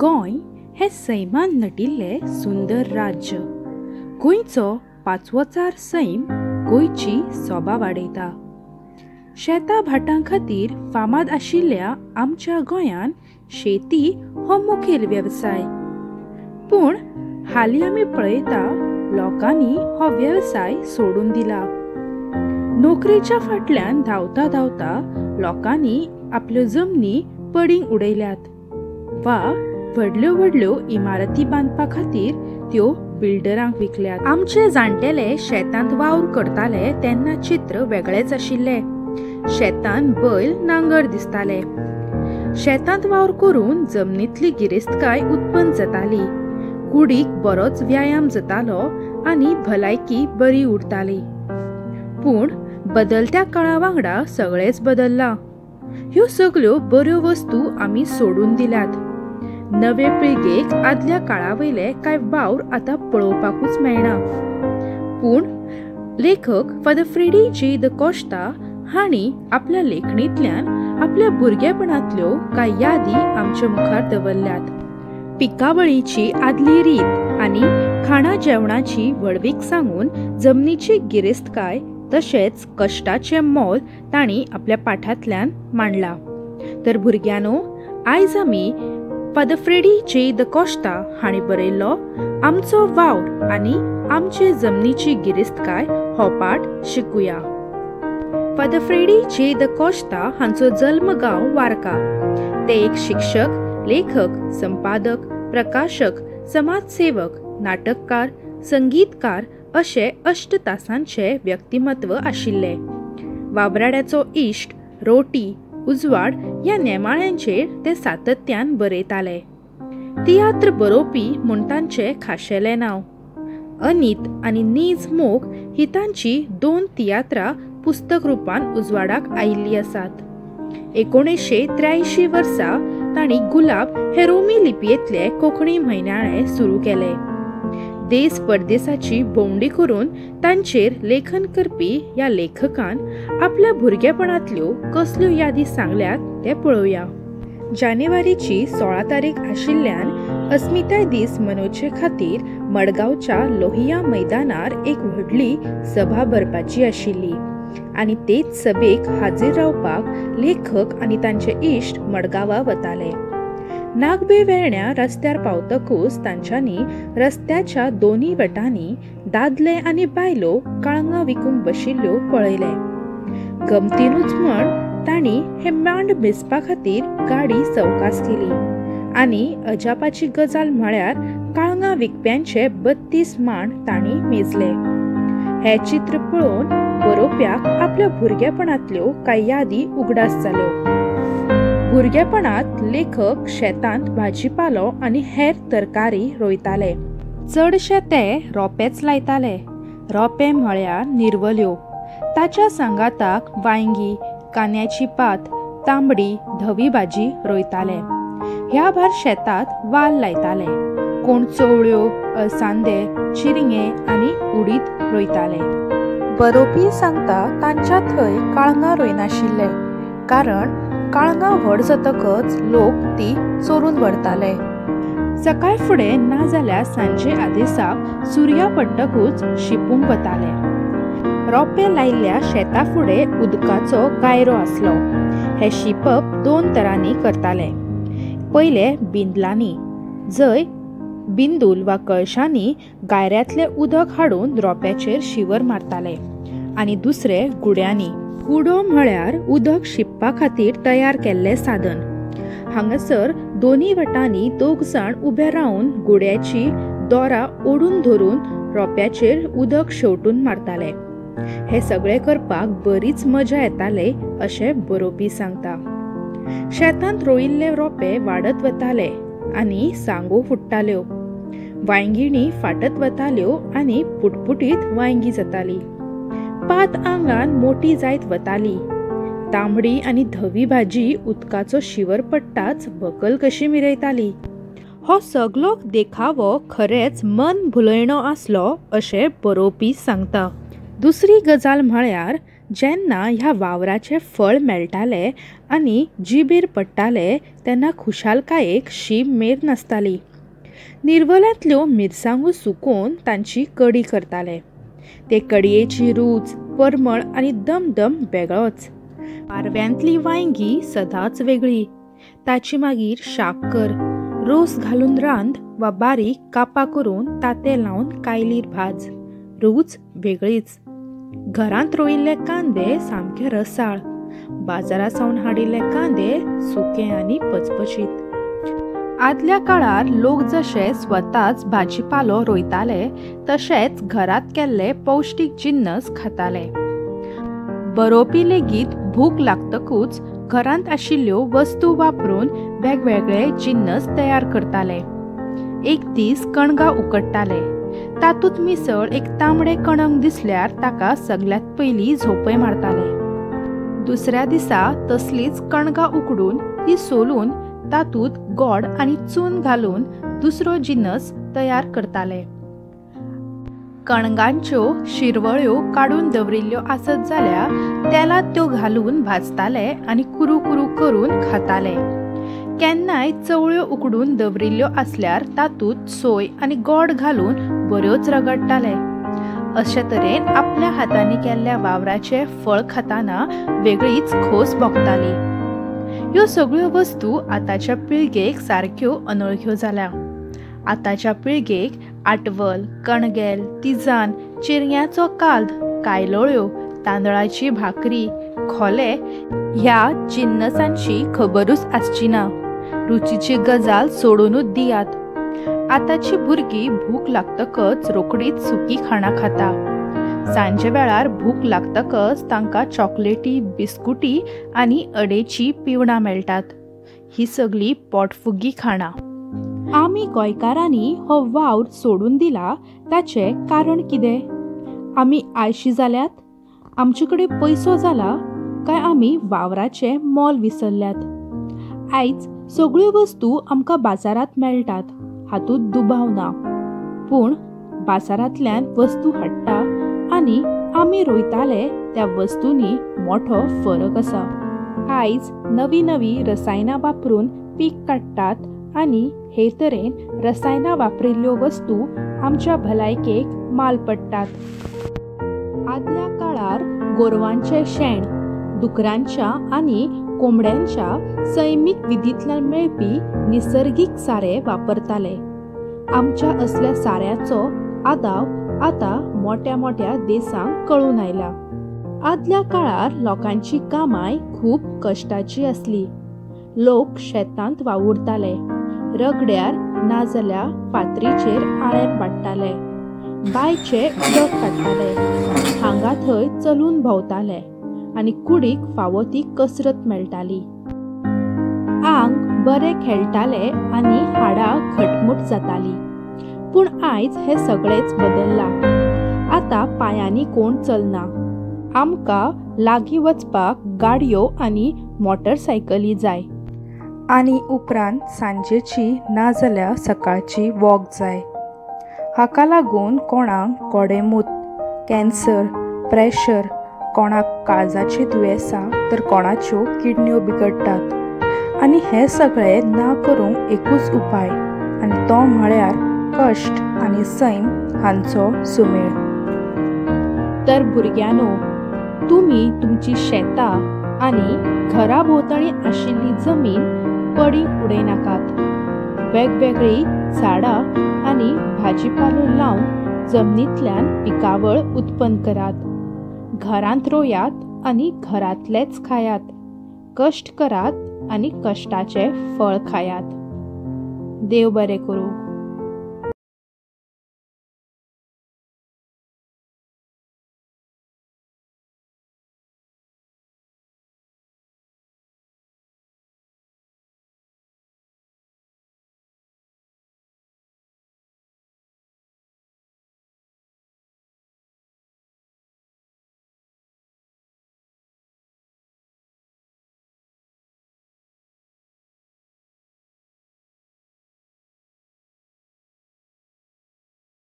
गोंय हे सैमान नटिल्लें सुंदर राज्य. गोंयचो पांचवोचार सैम गोंयची सोबा वाडयता. शेतां भाटां खातीर फामाद आशिल्ल्या आमच्या गोंयान शेती हो मुखेल वेवसाय. पूण हालीं आमी पळयता लोकांनी हो वेवसाय सोडून दिला. नोकरेच्या फाटल्यान धांवता धांवता लोकांनी आपल्यो जमनी पडींग उडयल्यात वा व्हडल्यो व्हडल्यो इमारती बांदपा खातीर त्यो बिल्डरांक विकल्यात. आमचे जाणटेले शेतांत वावर करताले तेन्ना चित्र वेगळेच आशिल्ले. शेतान बैल नांगर दिसताले. शेतांत वावर करून जमनींतली गिरेस्तकाय उत्पन्न जाताली. कुडीक बरोच व्यायाम जातालो आनी भलायकी बरी उरताली. पूण बदलत्या काळा वांगडा सगळेंच बदल्लां. ह्यो सगळ्यो बऱ्यो वस्तू आमी सोडून दिल्यात. नवे पिळगेक आदल्या काळा वयले कांय वावर आतां पळोवपाकूच मेळना. पूण लेखक father Freddy J the Costa हांणी आपल्या लेखणींतल्यान आपल्या भुरगेपणांतल्यो कांय यादी आमचे मुखार दवरल्यात. पिकावळीची आदली रीत आनी खाणा जेवणाची व्हडवीक सांगून जमनीची गिरेस्तकाय तशेंच कश्टाचें मोल तांणी आपल्या पाठांतल्यान मांडलां. तर भुरग्यांनो, आयज आमी father Freddy J the Costa हांणी बरयल्लो आमचो वावर आनी आमचे जमनीची गिरेस्तकाय हो पाठ शिकुया. Father Freddy J the Costa हांचो जल्म गांव वार्का. ते एक शिक्षक, लेखक, संपादक, प्रकाशक, समाजसेवक, नाटककार, संगीतकार अशे अष्ट तासांचे व्यक्तिमत्व आशिल्ले. वावराड्याचो इश्ट, रोटी, उजवाड ह्या नेमाळ्यांचेर ते सातत्यान बरयताले. तियात्र बरोवपी म्हूण तांचें खाशेलें नांव. अनीत आनी नीज मोग ही तांची दोन तियात्रां पुस्तक रुपान उजवाडाक आयिल्लीं आसात. 1983 वर्सा तांणी गुलाब हे रोमी लिपयेंतलें कोंकणी म्हयन्याळें सुरू केलें. देस परदेसाची भोंवडी करून तांचेर लेखन करपी ह्या लेखकान आपल्या भुरगेपणांतल्यो कसल्यो यादी सांगल्यात तें पळोवया. जानेवारीची 16 तारीख आशिल्ल्यान अस्मिताय दीस मनोवचे खातीर मडगांवच्या लोहिया मैदानार एक व्हडली सभा भरपाची आशिल्ली आनी तेच सभेक हाजीर रावपाक लेखक आनी तांचे इश्ट मडगांवा वताले. नागबे वेर्ण्या रस्त्यार पावतकूच तांच्यांनी रस्त्याच्या दोनूय वटांनी दादले आनी बायलो काळंगां विकूंक बशिल्ल्यो पळयले. गमतीनूच म्हण तांणी हे मांड मेजपा खातीर गाडी सवकास केली आनी अजापाची गजाल म्हळ्यार काळंगां विकप्यांचे 32 मांड तांणी मेजले. हें चित्र पळोवन बरोवप्याक आपल्या भुरगेपणांतल्यो कांय यादी उगडास जाल्यो. भुरगेपणांत लेखक शेतांत भाजीपालो आनी हेर तरकारी रोयताले. चडशे ते रोपेच लायताले. रोपे म्हळ्यार निरवल्यो. ताच्या सांगाताक वांयगी, कांद्याची पात, तांबडी, धवी भाजी रोयताले. ह्या भायर शेतांत वाल लायताले. कोण चवळ्यो, अळसांदे, चिरंगे आनी उडीद रोयताले. बरोवपी सांगता तांच्या थंय काळंगां रोयनाशिल्ले, कारण काळंगां व्हड जातकच लोक ती चोरून व्हरताले. सकाळ फुडें ना जाल्यार सांजे आदेसाक सुर्या पडटकूच शिपूंक वताले. रोपे लायिल्ल्या शेता फुडें उदकाचो गायरो आसलो. हें शिंपप दोन तरांनी करताले. पयले बिंदलांनी, जंय बिंदूल वा कळशांनी गायऱ्यांतलें उदक हाडून रोप्याचेर शिंवर मारताले, आनी दुसरे गुड्यांनी. गुडो म्हळ्यार उदक शिंपपा खातीर तयार केल्लें साधन. हांगासर दोनूय वटांनी दोग जाण उबे रावन गुड्याची दोरा ओडून धरून रोप्याचेर उदक शेंवटून मारताले. हें सगळें करपाक बरीच मजा येताले अशें बरोवपी सांगता. शेतांत रोयिल्ले रोपे वाडत वताले आनी सांगो फुट्टाल्यो. वांयगिणी फाटत वताल्यो आनी पुटपुटीत वांयगी जाताली. पात आंगान मोटी जायत वताली. तांबडी आनी धवी भाजी उदकाचो शिंवर पडटाच व्हंकल कशी मिरयताली. हो सगलो देखावो खरेंच मन भुलयणो आसलो अशें बरोवपी सांगता. दुसरी गजाल म्हळ्यार जेन्ना ह्या वावराचें फळ मेळटालें आनी जिबेर पडटालें तेन्ना खुशालकायेक शीम मेर नासताली. निरवल्यांतल्यो मिरसांगो सुकोवन तांची कडी करताले. ते कडयेची रूच, परमळ आनी दमदम वेगळोच. पारव्यांतली वांयगी सदांच वेगळी. ताची मागीर शाक कर, रोस घालून रांद वा बारीक कापां करून तातें लावन कायलीर भाज, रूच वेगळीच. घरांत रोयिल्ले कांदे सामके रसाळ, बाजारा सावन हाडिल्ले कांदे सुके आनी पचपचीत. आदल्या काळार लोक जशे स्वताच भाजीपालो रोयताले तशेंच घरांत केल्ले पौश्टीक जिन्नस खाताले. बरोवपी लेगीत भूक लागतकूच घरांत आशिल्ल्यो वस्तू वापरून वेगवेगळे जिन्नस तयार करताले. एक दीस कणगां उकडटाले, तातूंत मिसळ एक तांबडे कणंग दिसल्यार ताका सगल्यांत पयलीं झोपय मारताले. दुसऱ्या दिसा तसलीच कणगां उकडून ती सोलून तातूंत गोड आनी चून घालून दुसरो जिनस तयार करताले. कणगांच्यो शिरवळ्यो काडून दवरिल्ल्यो आसत जाल्यार तेलांत त्यो घालून भाजताले आनी कुरू कुरू करून खाताले. केन्नाय चवळ्यो उकडून दवरिल्ल्यो आसल्यार तातूंत सोय आनी गोड घालून बऱ्योच रगडटाले. अशे तरेन आपल्या हातांनी केल्ल्या वावराचें फळ खाताना वेगळीच खोस भोगताली. ह्यो सगळ्यो वस्तू आतांच्या पिळगेक सारक्यो अनोळख्यो जाल्या. आतांच्या पिळगेक आटवल, कणगेल, तिजान, चिरग्याचो काल्द, कायलोळ्यो, तांदळाची भाकरी, खोले ह्या जिन्नसांची खबरूच आसची ना. रुचीची गजाल सोडुनूच दियात. आतांची भुरगीं भूक लागतकच रोखडीच सुकी खाणां खाता. सांजे वेळार भूक लागतकच तांकां चॉकलेटी, बिस्कुटी आनी अडेची पिवणां मेळटात. ही सगळी पोटफुगी खाणां. आमी गोंयकारांनी हो वावर सोडून दिला ताचें कारण कितें? आमी आळशी जाल्यात? आमचे कडेन पयसो जाला काय आमी वावराचें मोल विसरल्यात? आयज सगळ्यो वस्तू आमकां बाजारांत मेळटात हातूंत दुबाव ना, पूण बाजारांतल्यान वस्तू हाडटा आनी आमी रोयताले त्या वस्तूंनी मोठो फरक आसा. आयज नवी नवी रसायनां वापरून पीक काडटात आनी हे तरेन रसायनां वापरिल्ल्यो वस्तू आमच्या भलायकेक माल पडटात. आदल्या काळार गोरवांचें शेण, दुकरांच्या आनी कोंबड्यांच्या सैमीक विधींतल्यान मेळपी निसर्गीक सारें वापरताले. आमच्या असल्या साऱ्याचो आदाव आतां मोठ्या मोठ्या देशांक कळून आयला. आदल्या काळार लोकांची कामाय खूब कश्टाची आसली. लोक शेतांत वावुरताले, रगड्यार नाजाल्यार फातरीचेर आळेण वाडटाले, बांयचें उदक काडटाले, हांगा थंय चलून भोंवताले आनी कुडीक फावो ती कसरत मेळटाली. आंग बरें खेळटाले आनी हाडां घटमूट जाताली. पूण आयज हें सगळेंच बदल्लां. आतां पांयांनी कोण चलना. आमकां लागीं वचपाक गाडयो आनी मोटरसायकली जाय आनी उपरांत सांजेची नाजाल्यार सकाळची वॉक जाय. हाका लागून कोणाक गोडेंमूत, कॅन्सर, प्रेशर, कोणाक काळजाची दुयेंसां तर कोणाच्यो किडन्यो बिगडटात. आनी हें सगळें ना करूंक एकूच उपाय आनी तो म्हळ्यार कश्ट आनी सैम हांचो सुमेळ. तर भुरग्यांनो, तुमी तुमची शेतां आनी घरा भोंवतणी आशिल्ली जमीन पडींग उडयनाकात. वेगवेगळीं झाडां आनी भाजीपालो लावन जमनींतल्यान पिकावळ उत्पन्न करात. घरांत रोयात आनी घरांतलेंच खायात. कश्ट करात आनी कश्टाचें फळ खायात. देव बरें करूं.